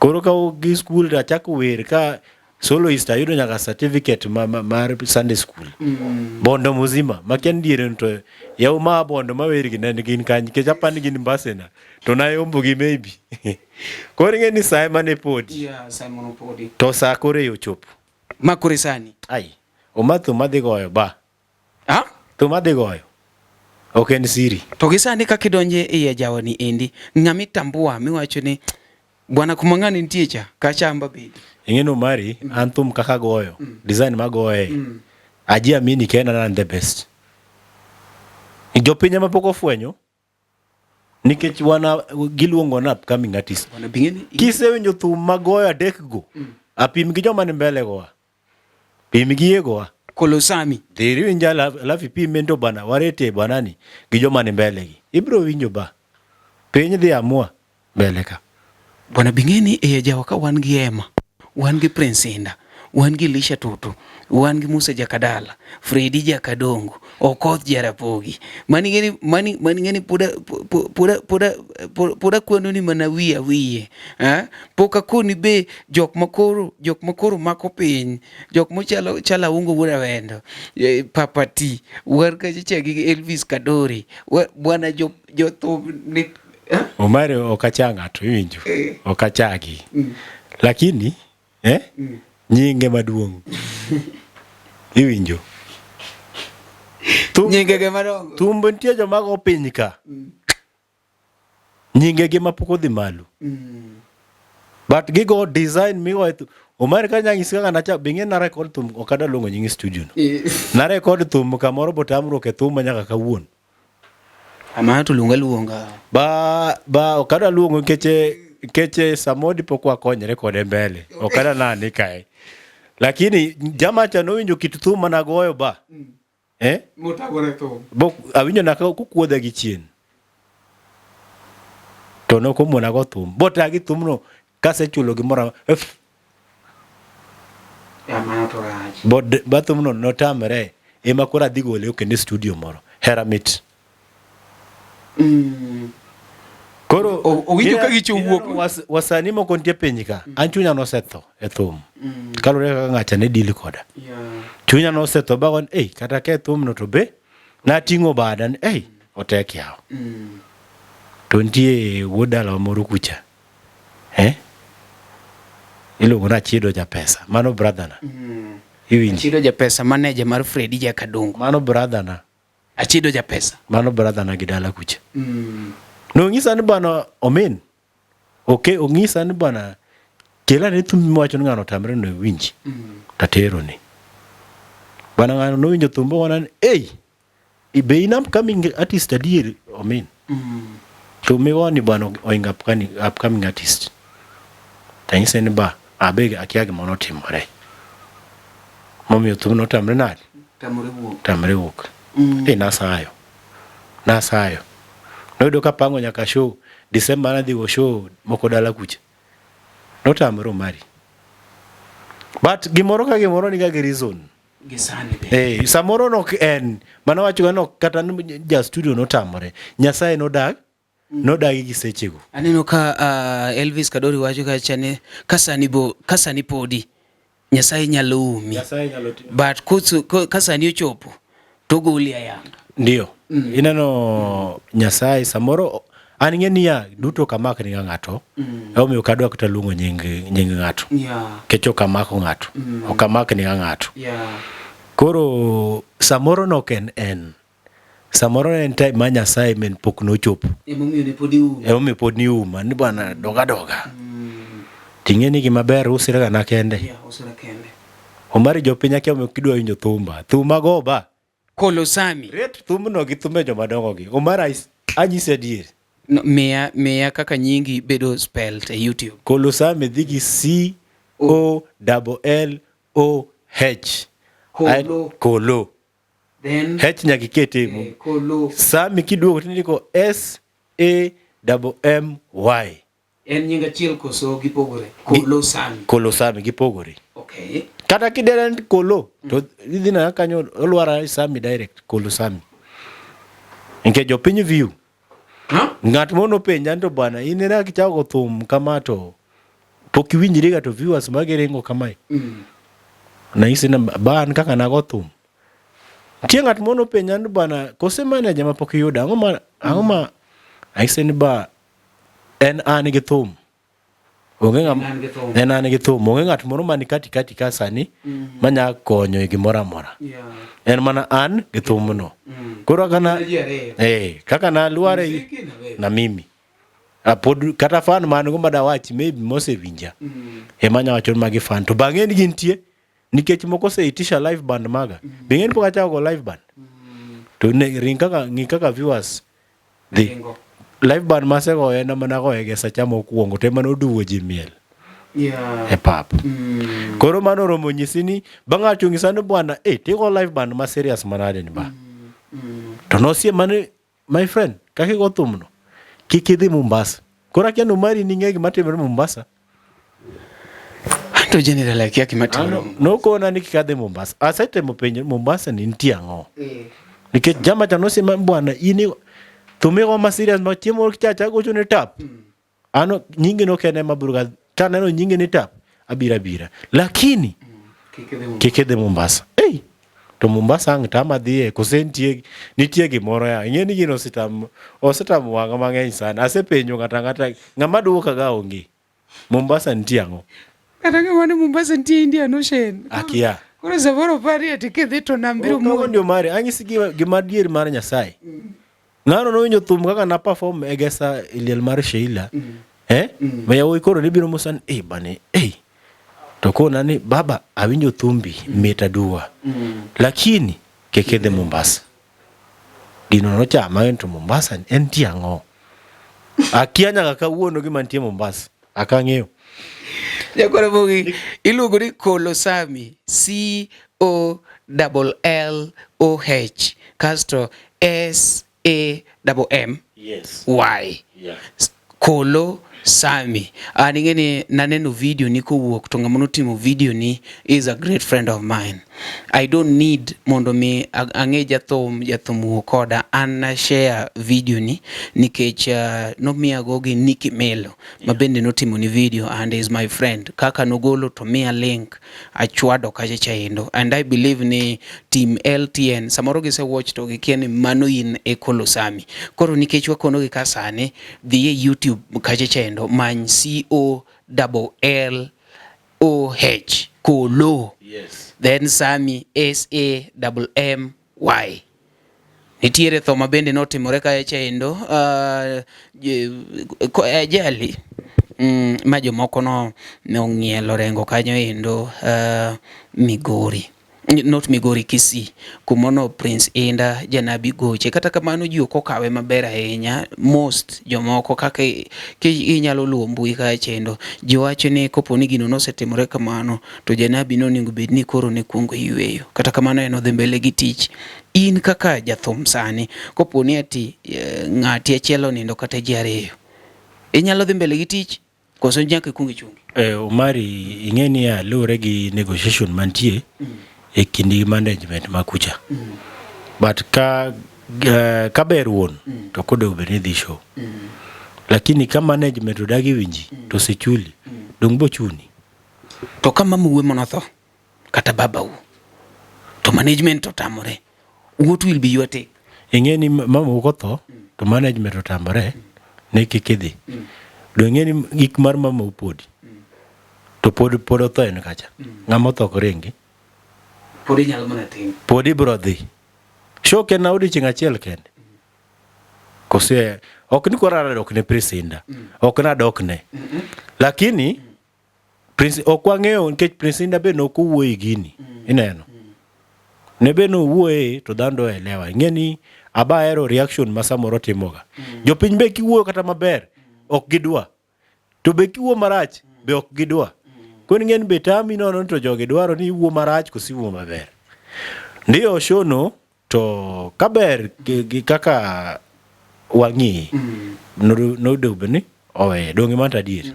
Koro ka gi skul to achako wer ka soloist ayudo nyaka certificate mar Sunday school. Bondo mzima makia ni diere no to yaw ma bondo mawer gi ne gin kanye nikech apani ni gin mbasena to nayombo gi maybe. Koro ing'e ni sa ema ne podi. Yeah, Simon Opodi. To sa koro e ochopo. Ma koro sani. Ai, oma thum adhi goyo ba. Ha? Thum adhi goyo. Ok en siri. To gi sani kaka idonje e ajawa ni endi, ng'ama itambua miwacho ni bwana kuma ng'ani nitie cha, kacha amba bedi. Ing'e ni Omari, an thum kaka goyo, design magoye, aji amini kenda an the best. Jopiny ema pok ofwenyo, nikech wana giluongo na upcoming artist. Bwana bing'eni Kisewinjo thum magoyo adek go, apim gi joma ni mbele goa. Pim gi ye goa. Kolosami. Dhiri winjo alafu ipim ento bana warete bwanani gi joma ni mbele gi. Ibiro winjo ba. Piny dhi amua mbele ka. Bwana bing'eni e ajawa ka wan gi Emma, wan gi Prince Inda, wan gi Elisha Tutu, wan gi Musa Jakadala, Fredi Jakadongo, Okoth Jarapogi. Mani ng'eni mani mani ng'eni poda poda poda poda kwano ni mana wiye wiye. Eh? Pok akoni be jok makoro jok makoro mako piny, jok mochalo chalo Aungo wuod Awendo, Papa T, war kacha cha gi Elvis Kadori, bwana jo jothum ni eh? Omari ok acha ng'ato iwinjo. Ok achagi. Lakini eh? Nyinge maduong'. Iwinjo. Nyingege madongo. Thum nitie joma go piny ka. Nyingegi ma pok odhi malo. But gigo design migo e Omari ka nyang'isi kaka nacha bing'e na record thum ok adwa luongo nying studio no. Na record thum kamoro botamruok e thuma nyaka kawuono. Amano to luonga luonga. Ba ok adwa luongo nikech samodi pok wakonyre kode mbele. Ok adwa nani kae. Lakini jama cha nowinjo kit thum managoyo ba. Eh? Motagore thum. Bo awinjo na kukuodha gi chien. To nokomona go thum. Botagi thumno kasechulo gimoro f Amano to rach. Bod ba thumno notamre ema koro adhi gole kendo e studio moro. Hera mit. Koro owinjo ka gicho wuok. Wasanii moko nitie piny ka. An chunya nosetho e thum. Kaluwore kaka ng'acha ne deal koda. Chunya nosetho bago ni, "Ei, kata ka e thumno to be nating'o bada ni, ei, otek yawa." To nitie wuod dalawa moro kucha. Eh? Iluongo ni Achiedo Japesa. Mano brother na. Iwinjo? Achiedo Japesa, manager mar Fredi Jakadongo. Mano brother na. Achiedo Japesa. Mano brother na gi dala kucha. Nong'isa ni bwana omin. Okay, ong'isa ni bwana kela ne thum miwacho ni ng'ano otamre no iwinji. Tatero ni. Bwana ng'ano nowinjo thum bowana ni, "Ei, be in upcoming artist adier omin." Thum migoni bwana oingo upcoming artist. Tanyise ni ba abe akia gima notimore. Momiyo thum notamre nade? Tamre wuok. Tamre wuok. Nasayo. Nasayo. Noyudo kapango nyaka show. December nadhi go show moko dala kucha. Notamre Omari. But gimoro ka gimoro niga gi reason. Gi sani be. Samoro nok en mana wacho ga nok kata ja studio notamore. Nyasaye nodag nodagi gi sechego. Aneno ka Elvis Kadori wacho kacha ni ka sani podi Nyasaye nyalo umi. Nyasaye nyalo timo. But ka sani ochopo to goli ayanga. Ndio. Ineno Nyasaye samoro an ng'e niya duto kamak ni ng'ato. Emomiyo ok adwa kata luongo nying ng'ato. Nikech ok amako ng'ato. Ok amak ni ng'ato. Koro samoro nok en. Samoro en time ma Nyasaye men pok nochopo. Emomiyo ne pod iuma. Emomiyo pod niuma ni bwana doga doga. Ting'e ni gima ber usire ga na kende. Yeah, usire kende. Omari jopiny akia omiyo kidwa winjo thumba. Thuma go ba. Kolosami. Ret thumno gi thumbe joma dongo gi. Omari anyisi adier. No, miya kaka nyingi bedo spelled e YouTube. Kolosami dhi gi C O L L O H. Kolo. Kolo. Then H nyaka ikete e Kolo. Sami kiduogo tindiko S A M M Y. En nying achiel koso gipogore? Kolo Sami. Kolo Sami gipogore. Okay. Kata kidere ni Kolo to idhi na kanyo olwara Sami direct Kolo Sami. Nikech jopiny view. Huh? Ng'at mono penja ni to bwana in ere kaka ichako thum kama to pok iwinjri ga to viewers magi ringo kamae. Nanyise ni ba an kaka nago thum. Nitie ng'at mono penja ni bwana kose manager ma pok iyudo ang'o ma ang'o ma anyise ni ba en an gi thum. Onge ng'am En an gi thum. en an gi thum. Onge ng'at moro man kati kati ka sani manya konyo e gimoro amora. En mana an gi thumno. Koro kaka na Ji ariyo. eh kaka nalware Muziki na wewe. na mimi. Apod kata fan man go madawachi maybe mosewinja. Ema anya wacho ni magi fan to bang'e ni gintie nikech moko oseitisha live band maga. Be ing'e ni pok achako go live band. To ne ring kaka ng'i kaka viewers dhi. Ringo. Live band masegoyo en ema nagoye gi sacha mokwongo to ema noduwo ji miel e pap. Koro mano oromo nyisi ni bang' ng'ato onyisa ni bwana eh tigo live band ma serious manade ni ba. To nosiema ni my friend kaka igo thumno kik idhi Mombasa. Koro akia ni Omari ning'e gima timore Mombasa. Anto general akia gima timore. Nokona ni kik adhi Mombasa. Asetemo penjo Mombasa ni nitie ang'o? Nikech jama cha nosema bwana in i- thum igo ma serious ma chieng' moro kichacha agocho ni tap. Ano nyingi no kende ma biro ga kaneno nyingi ni tap abira abira. Lakini Kik idhi Mombasa. kik idhi Mombasa. Ei, to Mombasa ang' tama dhiye kose nitie nitie gimoro ya. Ing'e ni gino osetam osetamo wang'a mang'eny sana. Asepenjo ng'ato ang'ata ng'ama duoka ga onge. Mombasa nitie ang'o? Kata ng'ama ni Mombasa nitie Indian Ocean. Akia. Koro samoro pari ati kidhi to nam biro Ok ago muoch. ndio mari anyisi gima gima adier mar Nyasaye. Ng'ano nowinjo thum kaka na perform e gesa e liel mar Sheila. Eh? Ma yawuoyi koro ne biro mosa ni eh bane eh to kona ni baba awinjo thumbi mit aduwa. Lakini kik idhi Mombasa. Gino nochama en to Mombasa en nitie ang'o? Akia nyaka kawuono gima nitie Mombasa. Akang'eyo. Jakwara Bogi, iluongo ni Kolosami, C O double L O H kasto S A double M Yes. Y. Yeah. Kolo Sami. An ing'e ni naneno video ni kowuok to ng'ama notimo video ni is a great friend of mine. I don't need mondo mi ang'e jathum, jathum wuo koda. An na share video ni nikech uh, nomiya go gi Nicky Melo ma bende notimo ni video and is my friend. Kaka nogolo to miya link achwado kacha chaendo and I believe ni team LTN samoro gise watch to gikia ni mano in e Kolosami. Koro nikech wakono gi ka sani dhi e YouTube kacha chaendo many C O double L O H Kolo. Yes. Then Sami S A double M Y. Nitiere tho ma bende notimore kae chaendo uh, ajali mm, ma jomoko no nong'ielo rengo kanyo endo uh, Migori not Migori Kisii kumono Prince Inda Janabi goche. Kata kamano ji ok okawe maber ahinya most jomoko kaka inyalo luwo mbui kae chendo ji wacho ni kopo ni gino nosetimore kamano to Janabi nonego bed ni koro ne kuongo yueyo. Kata kamano en odhi mbele gi tich. In kaka jathum sani kopo ni ati eh, ng'ati achiel onindo kata ji ariyo inyalo dhi mbele gi tich koso nyaka ikwong ichungi? Eh, Omari ing'e niya luwore gi negotiation mantie e kindi gi management ma kucha. But ka eh, ka ber wuon to ok onego bed ni idhi show. Lakini ka management odagi winji to osechuli, dong' bochuni. To ka mamau ema notho kata babau to management otamore, what will be your take? Ing'e ni mamau kotho to management otamore ni kik idhi. Do ing'e ni gik mar mamau podi. To pod pod otho en kacha. Ng'ama otho ok ringi. Pod inyalo mana timo. Pod ibro dhi. Show ok en odiochieng' achiel kende. Kose ok ni koro adok ne Prince Indah. Ok nadok ne. Lakini Prince ok wang'eyo nikech Prince Indah be nok owuoye e gini. Ineno. Ne be nowuoye to dhano do elewa. Ing'e ni aba ahero reaction ma samoro timoga. Jopiny be kiwuoyo kata maber ok gidwa. To be kiwuo marach be ok gidwa. Koro ing'e ni be tami nono ni to jogi dwaro ni iwuo marach koso iwuo maber. Ndiyo show no to kaber gi, gi kaka wang'iye nonego bed ni oweye donge mano to adier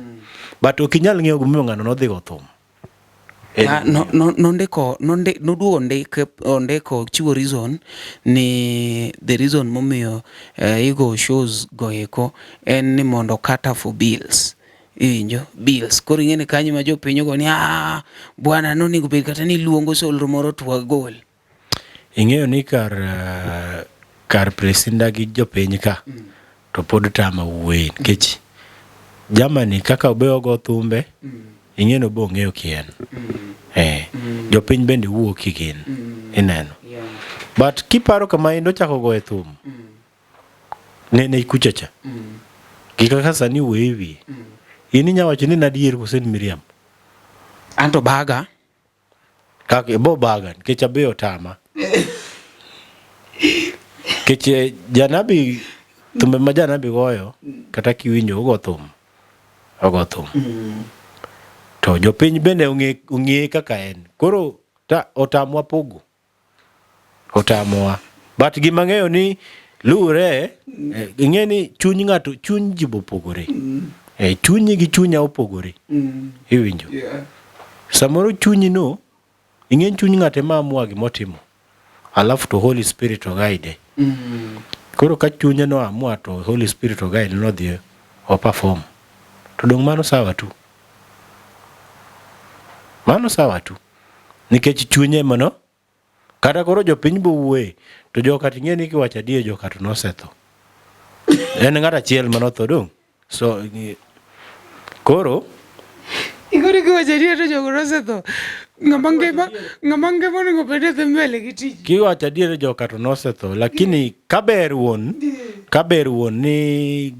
but ok inyal ng'eyo gimomiyo ng'ano nodhi go thum En Ah, no, no, nondiko nondi, noduogo ndik ondiko chiwo reason ni the reason momiyo eh, igo shows go eko en ni mondo cater for bills iwinjo bills koro ing'e ni kanyo ma jopiny ogo ni ah bwana nonego bed kata ni iluongo solro moro to wagol Ing'eyo ni kar eh, kar presinda gi jopiny ka to pod tama wuoye nikech Germany kaka obe ogo thumbe ing'e ni obe ong'eyo kien. Eh, jopiny bende wuo kigin ineno. But kiparo kama en ochako goye thum ne ne kucha cha. Gi kaka sani wuoye e wiye. In inya wacho ni en adier kose en miriambo? Anto baga Kaka ibo baga nikech abe otama. Nikech eh, janabi thumbe ma janabi goyo kata kiwinjo ogo thum. Ogo thum. To jopiny bende ong'e ong'e kaka en. Koro ta, otamwa pogo. Otamowa. But gima ang'eyo ni luwre eh, ing'e ni chuny ng'ato chuny ji bopogore. Eh, chunyi gi chunya opogore. Iwinjo? Samoro chunyi no ing'e chuny ng'ato ema amua gimotimo. Alafu to Holy Spirit oguide. Koro ka chunye no amua to Holy Spirit oguide nodhi o perform. To dong' mano sawa tu. Mano sawa tu. Nikech chunye ema no kata koro jopiny bo wuoye to joka ting'e ni kiwacho adier joka to nosetho. En ng'at achiel manotho dong'. So koro Ikoro kiwacho adier to jogo nosetho. Ng'ama ngima ng'ama ngima onego bed ni dhi mbele gi tich. Kiwacho adier joka to nosetho lakini kaber wuon kaber wuon ni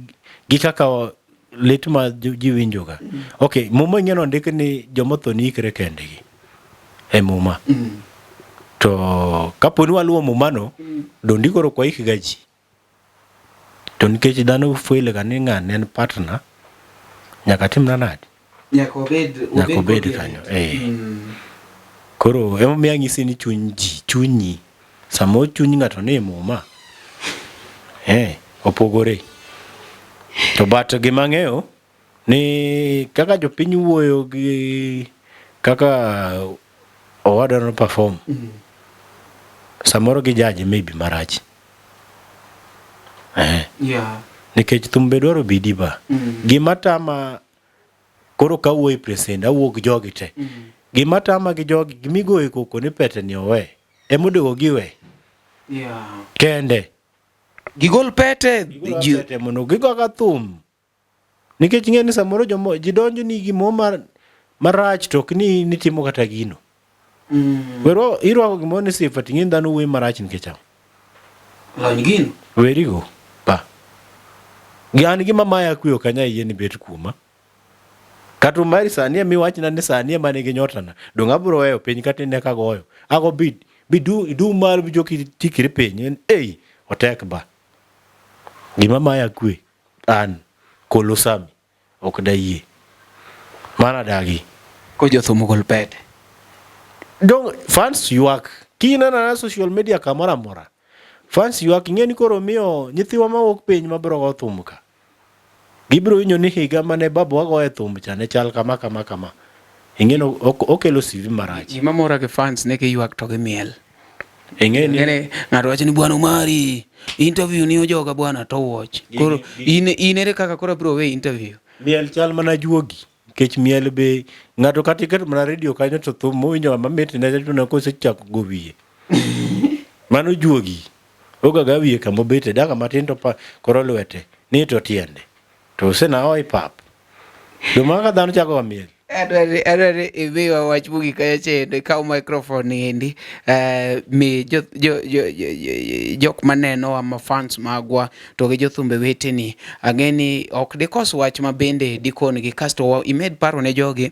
gi kaka lit ma ji winjoga. Okay, muma ing'e nondik ni jomotho ni ikre kendgi e muma. To kapo ni waluwo mumano, dondi koro ok waikga ji. To nikech dhano feel ga ni ng'ane en partner, nyaka timna nade? Nyaka obed Nyaka obed kanyo. Eh. Koro emomiyo anyisi ni chuny ji, chunyi, samoro chuny ng'ato ni e muma, eh, opogore. To but gima ang'eyo ni kaka jopiny wuoyo gi kaka owadwa no perform, samoro gi judge maybe marach. Eh. Yeah. Nikech thum be dwaro bidii ba. Gima tama koro ka awuoyo e present awuok gi jogi te. Gima tama gi jogi gimigoyo koko ni pete ni owe. Emonego giwe. Yeah. Kende. Gigol pete. Gigol pete mondo gigo ka thum. Nikech ing'e ni samoro jomo ji donjo ni gimoro mar marach to ok ni nitimo kata gino. Mm. Wero irwako gimoro ni sifa to ing'e ni dhano wuoyo marach nikech ang'o? Lony gino. Werigo. Pa. Gi an gima maya kwe ok anyal yie ni bet kuoma. Kata Omari sani ema iwachna ni sani ema nigi nyotana. Donge abiro weyo piny kata ine kagoyo. Ago bi bi du idum malo bichok itikri piny. Ei, otek ba. Gima maya kwe an Kolosami ok dayie. Mano adagi. Ko jothum ogol pete. Dong fans ywak. Kineno na social media kamoro amora. Fans ywak ing'e ni koro miyo nyithiwa mawuok piny mabiro go thum ka. Gibiro winjo ni higa mane babawa goye thum cha ne chal kama kama kama. Ing'e ni okelo CV marach. Gima mora gi fans ne giywak to gimiel. Ing'e ni Ng'e ng'ato wacho ni bwana Omari, interview ni ojoga bwana to watch. Koro in in ere kaka koro abiro we interview? Miel chal mana juogi. Nikech miel be ng'ato kata iketo mana radio kanyo to thum mowinjo mamit ne to kosechako go wiye. Mano juogi. Ogaga wiye kama obete daka matin to pa koro lwete ni to tiende. To osena oi pap. Joma ka dhano chako ga miel. Adware adware imiwa wach mogik kacha chendo ikaw microphone ni endi eh, mi jo, jo, jo, jo, jo, jok manenowa ma fans magwa to gi jothumbe weteni ang'e ni ok dikos wach ma bende dikon-gi kasto wa- imed paro ne jogi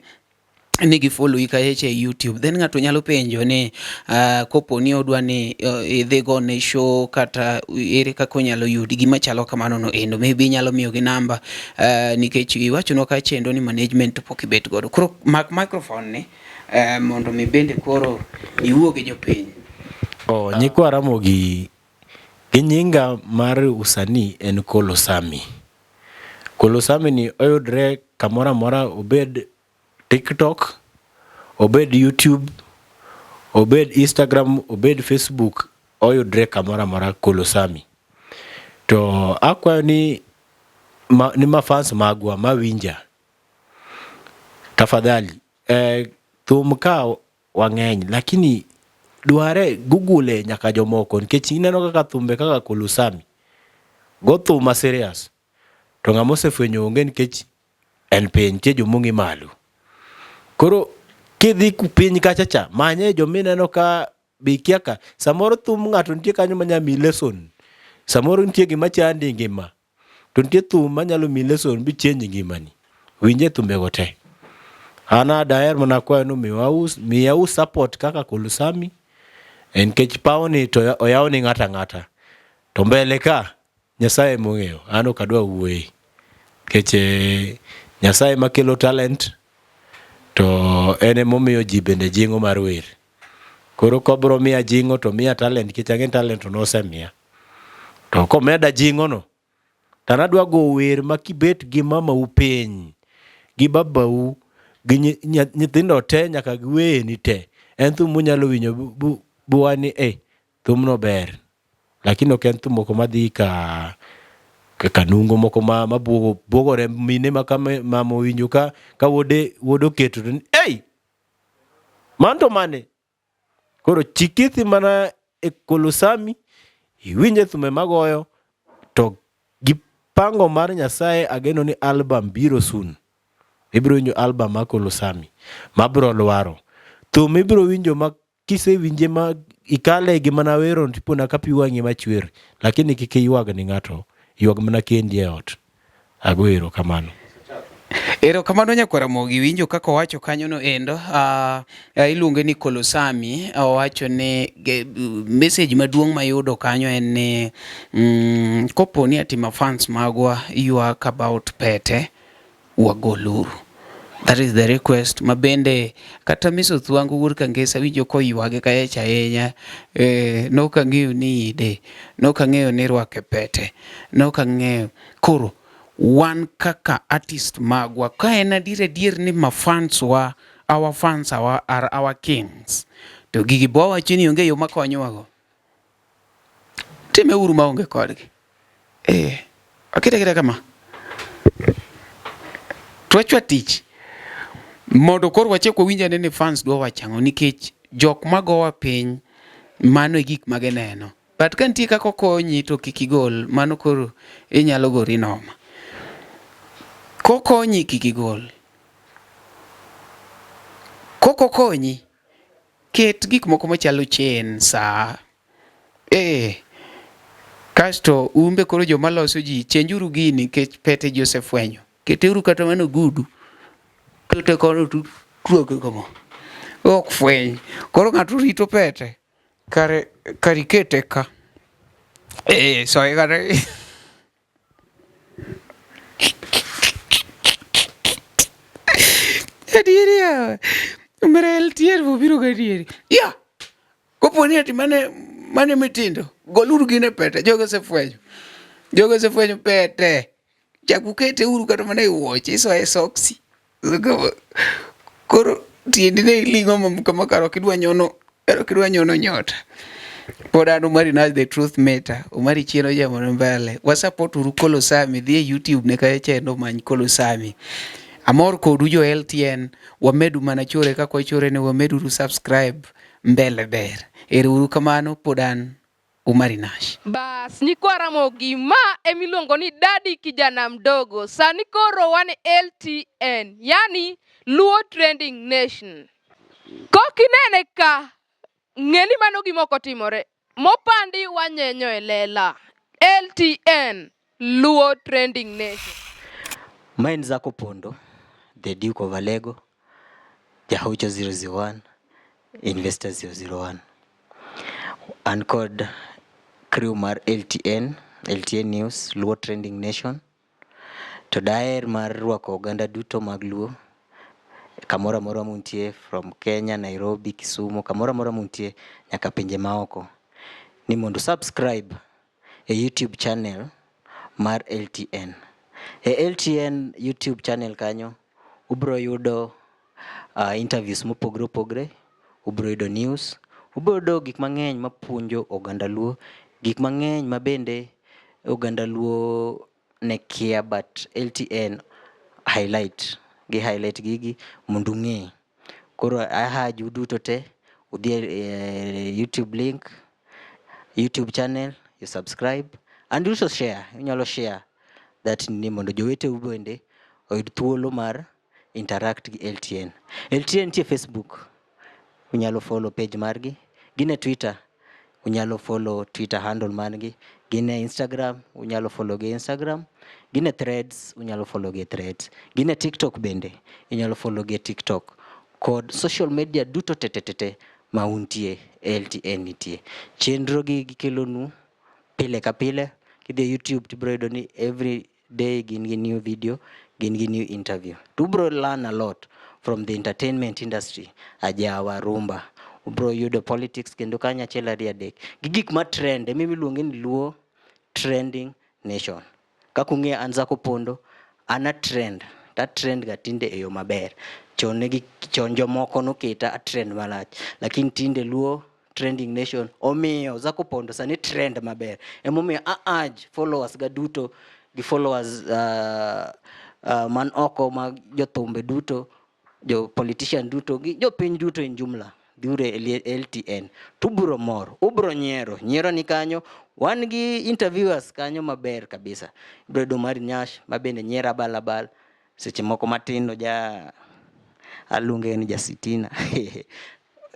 ni gi follow i kacha e YouTube. Then ng'ato nyalo penjo ni uh, kopo ni odwa ni uh, idhi gone show kata ere kaka onyalo yudi gima chalo kamano no endo maybe inyalo miyogi namba uh, nikech iwachonwa ka chendo ni management to pok ibet godo. Koro mak microphone ni uh, mondo mi bende koro iwuo gi jopiny. Oh, nyikwa Ramogi gi nyinga mar usanii en Kolosami. Kolosami ni oyudre kamoro amora obed TikTok, obed YouTube, obed Instagram, obed Facebook, oyudre kamoro amora Kolosami. To akwayo ni ma, ni mafans magwa mawinja tafadhali eh, thum ka wang'eny lakini dware google nyaka jomoko nikech ineno kaka thumbe kaka Kolusami go thum ma serious to ng'ama osefwenyo onge nikech en piny nitie jomong'i malo. Koro kidhi piny kacha cha manye jomineno ka be ikia ka samoro thum ng'ato nitie kanyo manya miyi lesson samoro nitie gima chandi e ngima to nitie thum manyalo miyi lesson bi change ngimani winje thumbego te an daher mana kwayo ni miyau support kaka Kolusami nikech pawni to oyaw ni ng'ato ang'ata to mbele ka Nyasaye emong'eyo an ok adwa wuoye nikech eh, Nyasaye makelo talent to en emomiyo ji bende jing'o mar wer. Koro kobro miya jing'o to miya talent nikech ang'e talent to nosemiya. To komeda jing'o no, to an adwa go wer ma kibet gi mamau piny, gi babau, gi nyithindo te nyaka gi weyeni te. En thum munyalo winjo buwa ni eh, thumno ber. Lakini ok en thum moko madhi ka kanungo moko ma mabuogo buogore mine ma ka mama owinjo ka ka wuode wuode oketo to ni ei Mano to mane? Koro chikithi mana e Kolosami, iwinje thume magoyo, to gi pango mar Nyasaye ageno ni album biro soon. Ibiro winjo album mar Kolosami, mabiro lwaro. Thum ibiro winjo ma kisewinje ma ikale gi mana wero tipona ka pi wang'i machwer, lakini kik iywag ni ng'ato, ywag mana kendi e ot. Ago erokamano. Erokamano nyakwar Ramogi, winjo kaka owacho kanyono endo. Uh, iluonge ni Kolosami, owacho ni message maduong' mayudo kanyo en ni mm, kopo ni ati mafans magwa ywak about pete, wagoluru. That is the request ma bende kata Miss Othwango wuod Kangesa winjo koywage kayach ahinya. Eh, nok ang'eyo ni ide, nok ang'eyo ni rwake pete, nok ang'eyo. Koro wan kaka artist magwa ka en adier adier ni mafans wa our fans our, are our kings to gigi bo wacho ni onge yo makonyowago time uru maonge kodgi eh akete aketa kama twachwa tich mondo koro wachak wawinj ane ni fans dwa wacho ang'o nikech jok magowa piny mano e gik ma gineno But ka nitie kaka okonyi to kik igol, mano koro inyalo gori noma. Kokonyi kik igol. Kok okonyi, ket gik moko machalo chain, saa. Eh. Kasto umbe koro joma loso ji, chenjuru gini nikech pete ji osefwenyo. Keteuru kata mana ogudu. Kete kono to tuoge kama. Ok fweny. Koro ng'ato rito pete. Kare kar ikete ka. Eh, soye kata Adieri yawa. Omera LTN bobiro gadieri. Ya! Kopo ni ati mane mane mitindo, goluru gine pete, jogo osefwenyo. Jogo osefwenyo pete. Chak ukete uru kata mana e wuoche, isoye e soksi. Koro tiendi ne iling'o kama kar ok idwa nyono, kar ok idwa nyono nyota. Pod an Omari Nash the truth matter. Omari chien ojamone mbele. Wa support uru Kolosami, dhi e YouTube ne kacha chendo many Kolosami. Amor kodu jo LTN, wamedu mana chore kaka wachore ne wameduru subscribe mbele ber. Ero uru kamano pod an Umari Nash. Bas, nyikwa Ramogi, ma emiluongo ni Daddy Kijana Mdogo. Sani koro wan e LTN, yani Luo Trending Nation. Kok inene ka, ng'e ni mano gima ok otimore. Mopandi wanyenyo e lela. LTN, Luo Trending Nation. Ma en Zako Pondo, the Duke of Alego, Jahocho 001, Investor 001. An kod crew mar LTN, LTN News, Luo Trending Nation. To daher mar rwako oganda duto mag Luo kamoro amora muntie from Kenya, Nairobi, Kisumu, kamoro amora muntie nyaka pinje maoko ni mondo subscribe e YouTube channel mar LTN. E LTN YouTube channel kanyo ubro yudo uh, interviews mopogre opogre, ubro yudo news, ubro yudo gik mang'eny mapuonjo oganda Luo, gik mang'eny ma bende oganda Luo ne kia but LTN highlight gi highlight gigi mondo ung'e. Koro a urge uduto te udhi e YouTube link, YouTube channel, you subscribe and you also share. Inyalo share that ni mondo joweteu bende oyud thuolo mar interact gi LTN. LTN nitie Facebook, unyalo follow page margi. Gin e Twitter, unyalo follow Twitter handle margi. Gin e Instagram, unyalo follow gi Instagram. Gin e Threads, unyalo follow gi e Threads. Gin e TikTok bende, inyalo follow gi e TikTok. Kod social media duto te te te te ma untie, LTN nitie. Chenro gi gikelonu pile ka pile. Kidhi e YouTube tibiro yudo ni every day gin gi new video, gin gi new interview. To ubro learn a lot from the entertainment industry, ajawa, rumba. Ubro yudo politics kendo kanyo achiel ariyo adek. Gi gik ma trend, ema iluonge ni Luo Trending Nation. Kaka ung'eyo an Zako Pondo, an a trend, to a trend ga tinde e yo maber. Chon ne gi chon jomoko noketa a trend marach, lakini tinde Luo Trending Nation omiyo Zako Pondo sani trend maber. Emomiyo a urge followers ga duto gi followers uh, uh, man oko mag jothumbe duto, jo politician duto gi jopiny duto in jumla dhiuru e LTN to ubro mor, ubro nyiero, nyiero ni kanyo. Wan gi interviewers kanyo maber kabisa. Ibro yudo Mari Nyash ma bende nyiero abal abal seche moko matin oja aluonge ni jasitina.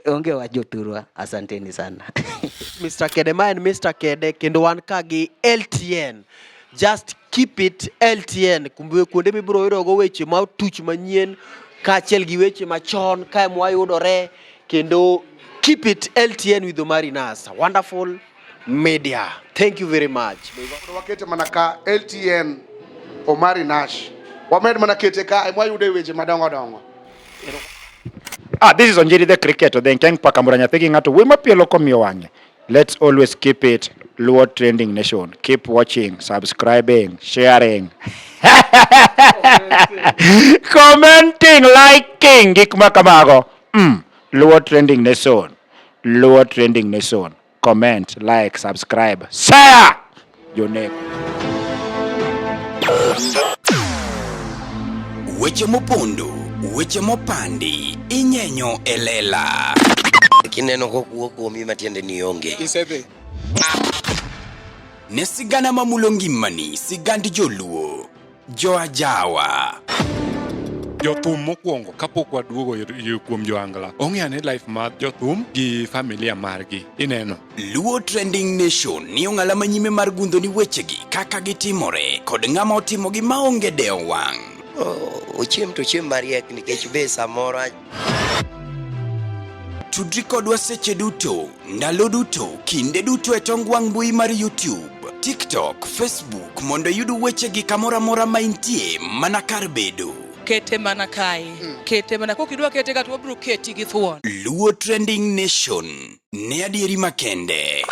Onge wach jothurwa, asanteni sana. Mr. Kede, ma en Mr. Kede kendo wan ka gi LTN. Just keep it LTN. Kumbe kuonde mibiro yudogo weche ma otuch manyien kaachiel gi weche machon kae mwayudore kendo keep it LTN with Omari Nas. Wonderful media. Thank you very much. Wakete mana ka LTN Omari Nash. Wamed mana kete ka mwayude weche madongo dongo. Ah, this is Onjiri the cricketer, the Nkeng Pakamura nyathi gi ng'ato wuoyi mapielo komiyo wang'e. Let's always keep it Luo Trending Nation. Keep watching, subscribing, sharing, commenting, liking gik ma kamago. Luo Trending Nation. Luo Trending Nation. Comment, like, subscribe, share. Joneko. Weche mopondo, weche mopandi, inyenyo e lela. Kineno kokuo kuomi matiende ni onge. Isedhi. Ne sigana mamulo ngimani, sigand joluo, joajawa. Jothum mokwongo kapok waduogo kuom joangla ong'e ane life mar jothum gi familia margi ineno. Luo Trending Nation ni ong'ala manyime mar gundho ni wechegi kaka gitimore kod ng'ama otimogi maonge dewo wang'. Oh, ochiem to ochiem mariek nikech be samoro Tudri kodwa seche duto, ndalo duto, kinde duto e tong wang' mbui mar YouTube, TikTok, Facebook mondo iyud wechegi kamoro amora ma intie mana kar bedo. Kete mana kae. Kete mana kok idwa kete ka to wabiro keti gi thuon. Luo Trending Nation ne adieri makende.